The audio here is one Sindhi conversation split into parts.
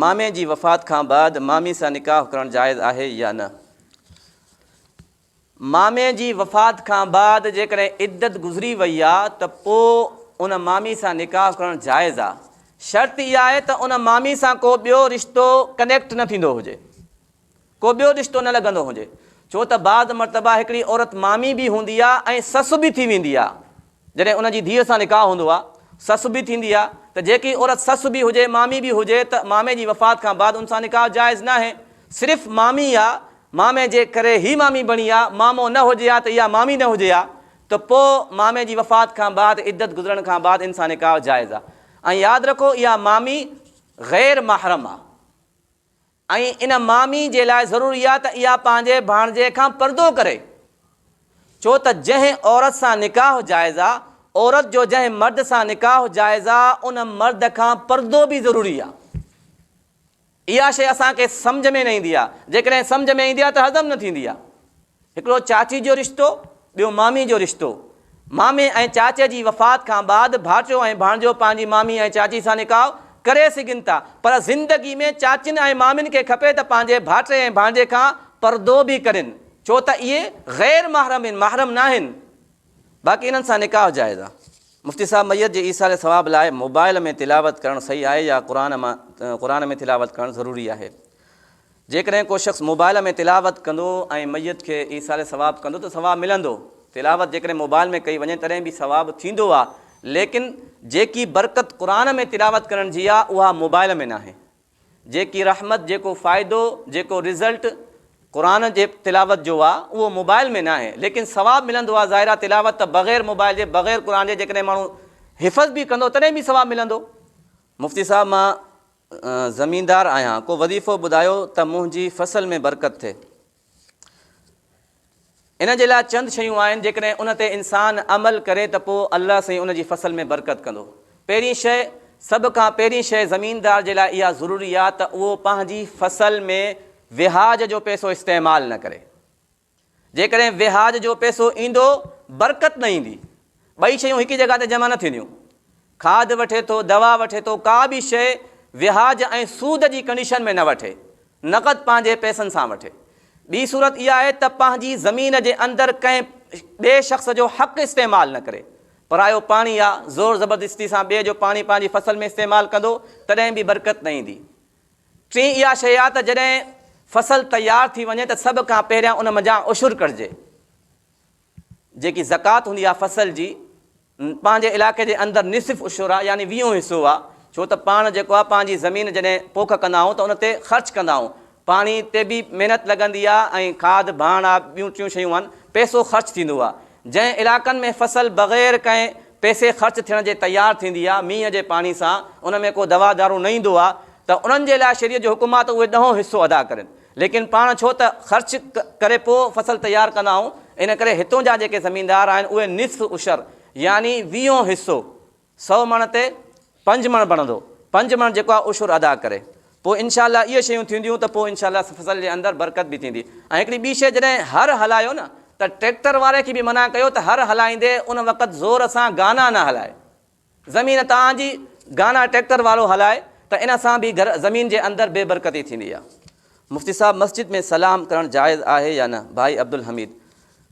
مامي جي وفات کان بعد مامي سان نڪاح ڪرڻ جائز آهي يا نه؟ مامي جي وفات کان بعد جيڪڏهن عدت گذري وئي آ ته پو ان مامي سان نڪاح ڪرڻ جائز آ. شرط اها آهي ته ان مامي سان ڪو ٻيو رشتو ڪنيڪٽ نه ٿيندو هجي. ڪو ٻيو رشتو نه لڳندو هجي. ڇو ته بعض مرتبه هڪڙي عورت مامي به هوندي آ ۽ سس به ٿي ويندي آ. جڏهن ان جي ڌيء سان نڪاح هوندو آ، سس به ٿيندي آ ته جيڪي عورت سس به هجي مامي به هجي ته مامي جي وفات کان بعد ان سان نڪاح جائز ناهي. صرف مامي آ، مامي جي ڪري هي مامي بڻي آ، مامو نه هجي ها ته اها مامي نه هجي ها ته پوء مامي جي وفات کان بعد عدت گذرڻ کان بعد ان سان نڪاح جائز آ ۽ ياد رکو اها مامي غير محرم آ. ۽ ان مامي جي لاء ضروري آهي ته اها پنهنجي ڀاڻجي کان پردو ڪري، ڇو ته جنهن عورت سان نڪاح جائز آ، عورت جو جنهن مرد سان نڪاح جائز آ، ان مرد کان پردو به ضروري آ. اها شيء اسان کي سمجهه ۾ نه ايندي آ، جيڪڏهن سمجهه ۾ ايندي آ ته هضم نه ٿيندي آ. هڪڙو چاچي جو رشتو، ٻيو مامي جو رشتو. مامي ۽ چاچي جي وفات کان بعد ڀائٽيو ۽ ڀاڻجو پنهنجي مامي ۽ چاچي سان نڪاح ڪري سگهن ٿا، پر زندگي ۾ چاچين ۽ مامين کي کپي ته پنهنجي ڀائٽي ۽ ڀاڻجي کان پردو به ڪرين، ڇو ته اهي غير محرم آهن، محرم ناهن. باقي انهن سان نڪاح جائز آهي. مفتي صاحب ميت جي ايصال ثواب لاء موبائل ۾ تلاوت ڪرڻ صحيح آهي يا قرآن مان قرآن ۾ تلاوت ڪرڻ ضروري آهي؟ جيڪڏهن ڪو شخص موبائل ۾ تلاوت ڪندو ۽ ميت کي ايصال ثواب ڪندو ته ثواب ملندو. تلاوت جيڪڏهن موبائل ۾ ڪئي وڃي تڏهن به ثواب ٿيندو آ ليڪن جيڪي برڪت قرآن ۾ تلاوت ڪرڻ جي آ اها موبائل ۾ ناهي. جيڪي رحمت جيڪو فائدو جيڪو رزلٽ قرآن جي تلاوت جو آ اهو موبائل ۾ ناهي ليڪن ثواب ملندو آ ظاهر آ تلاوت ته بغير موبائل جي بغير قرآن جي جيڪڏهن ماڻهو حفظ به ڪندو تڏهن به ثواب ملندو. مفتي صاحب مان زميندار آهيان ڪو وظيفو ٻڌايو ته منهنجي فصل ۾ برڪت ٿئي. ان جي لاء چند شيون آهن جيڪڏهن ان تي انسان عمل ڪري ته پوء الله سائين ان جي فصل ۾ برڪت ڪندو. پهرين شيء سڀ کان پهرين شيء زميندار جي لاء اها ضروري آهي ته اهو پنهنجي فصل ۾ وهاج جو پئسو استعمال نه ڪري. جيڪڏهن وهاج جو پئسو ايندو برڪت نه ايندي. ٻئي شيون هڪ ئي جڳهه تي جمع نه ٿينديون. کاڌ وٺي ٿو، دوا وٺي ٿو، ڪا به شيء وهاج ۽ سود جي ڪنڊيشن ۾ نه وٺي، نقد پنهنجي پئسن سان وٺي. ٻي صورت اها آهي ته پنهنجي زمين جي اندر ڪنهن ٻئي شخص جو حق استعمال نه ڪري. پرايو پاڻي آ، زور زبردستي سان ٻئي جو پاڻي پنهنجي فصل ۾ استعمال ڪندو تڏهن به برڪت نه ايندي. ٽين اها شيء آهي ته جڏهن فصل تيار ٿي وڃي ته سڀ کان پهريان ان منجهان عشر ڪڍجي. جيڪي زڪوات هوندي آهي فصل جي، پنهنجي علائقي جي اندر نصف عشر آهي يعني ويهون حصو آهي، ڇو ته پاڻ جيڪو آهي پنهنجي زمين جڏهن پوک ڪندا آهيون ته ان تي خرچ ڪندا آهيون، پاڻي تي به محنت لڳندي آهي ۽ کاڌ ڀاڻ آهي ٻيون ٽيون شيون آهن، پئسو خرچ ٿيندو آهي. جنهن علائقن ۾ فصل بغير ڪنهن پئسي خرچ ٿيڻ جي تيار ٿيندي آهي، مينهن جي پاڻي سان، ان ۾ ڪو دوا دارو نه ايندو آهي ته انهن جي لاء شريعت جو حڪم آهي ته اهي ڏهون حصو ادا ڪرين. ليڪن پاڻ ڇو ته خرچ ڪري پوء فصل تيار ڪندا آهيون، ان ڪري هتون جا جيڪي زميندار آهن اهي نصف عشر يعني ويهون حصو، سئو مڻ تي پنج مڻ بڻندو، پنج مڻ جيڪو آهي عشر ادا ڪري. پوء انشاء الله اهي شيون ٿينديون ته پوء انشاء الله فصل جي اندر برڪت به ٿيندي. ۽ هڪڙي ٻي شيء جڏهن هر هلايو نه ته ٽريڪٽر واري کي به منع ڪيو ته هر هلائيندي ان وقت زور سان گانا نه هلائي. زمين توهان جي گانا ٽريڪٽر وارو هلائي ته ان سان به گهر زمين جي اندر بي برڪتي ٿيندي آهي. مفتي صاحب مسجد ۾ سلام ڪرڻ جائز آهي يا نه؟ ڀائي عبدالحميد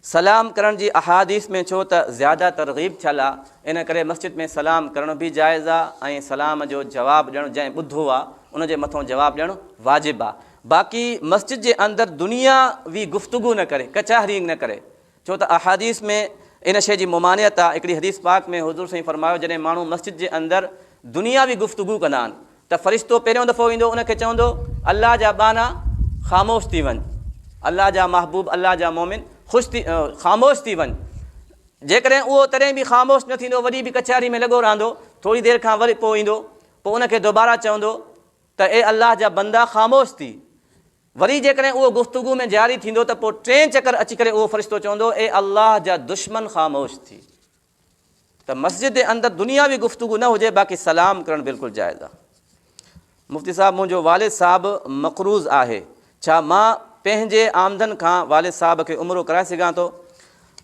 سلام ڪرڻ جي احاديث ۾ ڇو ته زياده ترغيب ٿيل آ ان ڪري مسجد ۾ سلام ڪرڻ به جائز آ ۽ سلام جو جواب ڏيڻ جنهن ٻڌو آ ان جي مٿون جواب ڏيڻ واجب آ باقي مسجد جي اندر دنيا وي گفتگو نه ڪري ڪچهري نه ڪري ڇو ته احاديث ۾ ان شيء جي ممانعت آ هڪڙي حديث پاڪ ۾ حضور سائين فرمايو جڏهن ماڻهو مسجد جي اندر دنياوي گفتگو ڪندا آهن ته فرشتو پهريون دفعو ايندو ان کي چوندو الله جا ٻانها خاموش ٿي وڃ الله جا محبوب الله جا مومن خوش ٿي خاموش ٿي وڃ جيڪڏهن اهو تڏهن به خاموش نه ٿيندو وري به ڪچهري ۾ لڳو رهندو ٿوري دير کان وري پوء ايندو پوء ان کي دوباره چوندو ته اي الله جا بندا خاموش ٿي وري جيڪڏهن اهو گفتگو ۾ جاري ٿيندو ته پوء ٽئين چڪر اچي ڪري اهو فرشتو چوندو اي الله جا دشمن خاموش ٿي ته مسجد جي اندر دنياوي گفتگو نه هجي باقي سلام ڪرڻ بلڪل جائز آهي. مفتي صاحب منهنجو والد صاحب مقروض آهي ڇا مان پنهنجي آمدن کان والد صاحب کي عمرو ڪرائي سگهان ٿو؟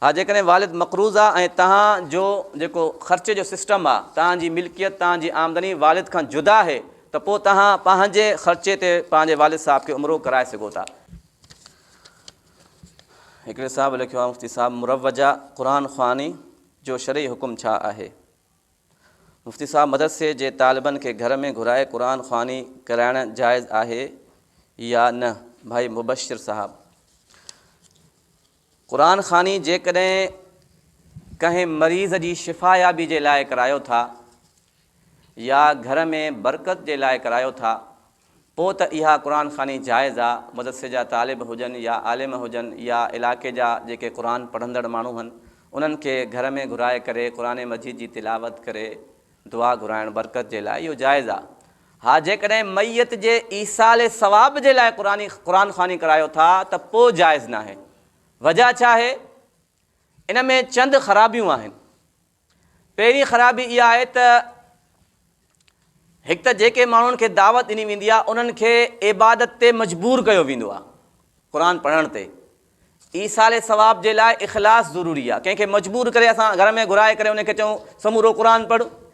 ها جيڪڏهن والد مقروض آ ۽ توهان جو جيڪو خرچي جو سسٽم آ توهان جي ملڪيت توهان جي آمدني والد کان جدا آهي ته ته پوء توهان پنهنجي خرچي تي پنهنجي والد صاحب کي عمرو ڪرائي سگهو ٿا. هڪڙي صاحب لکيو آهي مفتي صاحب مروجه قرآن خواني جو شرعي حڪم ڇا آهي؟ مفتي صاحب مدرسي جي طالبن کي گهر ۾ گهرائي قرآن خواني ڪرائڻ جائز آهي يا نه؟ ڀائي مبشر صاحب قرآن خواني جيڪڏهن ڪنهن مريض جي شفايابي جي لاء ڪرايو ٿا يا گهر ۾ برڪت جي لاء ڪرايو ٿا پوء ته اها قرآن خواني جائز آ، مدرسي جا طالب هجن يا عالم هجن يا علائقي جا جيڪي قرآن پڙهندڙ ماڻهو هن انهن کي گهر ۾ گهرائي ڪري قرآن مجيد جي تلاوت ڪري دعا گهرائڻ برڪت جي لاء اهو جائز آ. ها جيڪڏهن ميت جي ايصال ثواب جي لاء قرآني قرآن خواني ڪرايو ٿا ته پوء جائز ناهي. وجه ڇا آهي؟ ان ۾ چند خرابيون آهن. پهرين خرابي اها آهي ته هڪ ته جيڪي ماڻهن کي دعوت ڏني ويندي آهي انهن کي عبادت تي مجبور ڪيو ويندو آهي قرآن پڙهڻ تي ايصال ثواب جي لاء اخلاص ضروري آهي ڪنهن کي مجبور ڪري اسان گهر ۾ گهرائي ڪري ان کي چئون سمورو قرآن پڙهه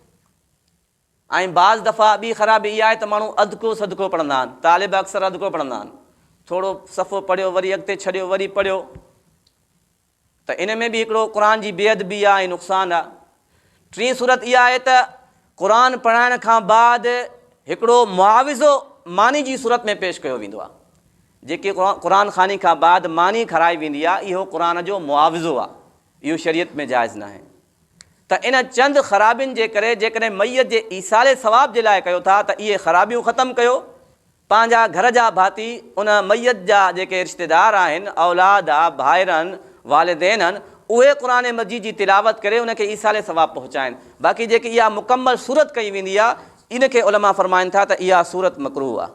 ۽ بعض دفعا ٻي خرابي اها آهي ته ماڻهو اڌڪو سڌڪو پڙهندا آهن طالب اڪثر اڌڪو پڙهندا آهن ٿورو صفحو پڙهيو وري اڳتي ڇڏيو وري پڙهيو ته ان ۾ به هڪڙو قرآن جي بي ادبي آهي ۽ نقصان آهي. ٽين صورت اها آهي ته قرآن پڙهائڻ کان بعد هڪڙو معاوضو ماني جي صورت ۾ پيش ڪيو ويندو آهي. جيڪي قرآن خواني کان بعد ماني کارائي ويندي آهي اهو قرآن جو معاوضو آهي. اهو شريعت ۾ جائز ناهي. ته ان چند خرابين جي ڪري جيڪڏهن ميت جي ايصال ثواب جي لاء ڪيو ٿا ته اهي خرابيون ختم ڪيو پنهنجا گهر جا ڀاتي، ان ميت جا جيڪي رشتيدار آهن، اولاد آ، ڀائر آهن، والدين آهن، اهي قرآن مجيد جي تلاوت ڪري ان کي ايصال ثواب پهچائن. باقي جيڪي اها مڪمل صورت ڪئي ويندي آ، ان کي علماء فرمائن ٿا ته اها صورت مڪروه آ.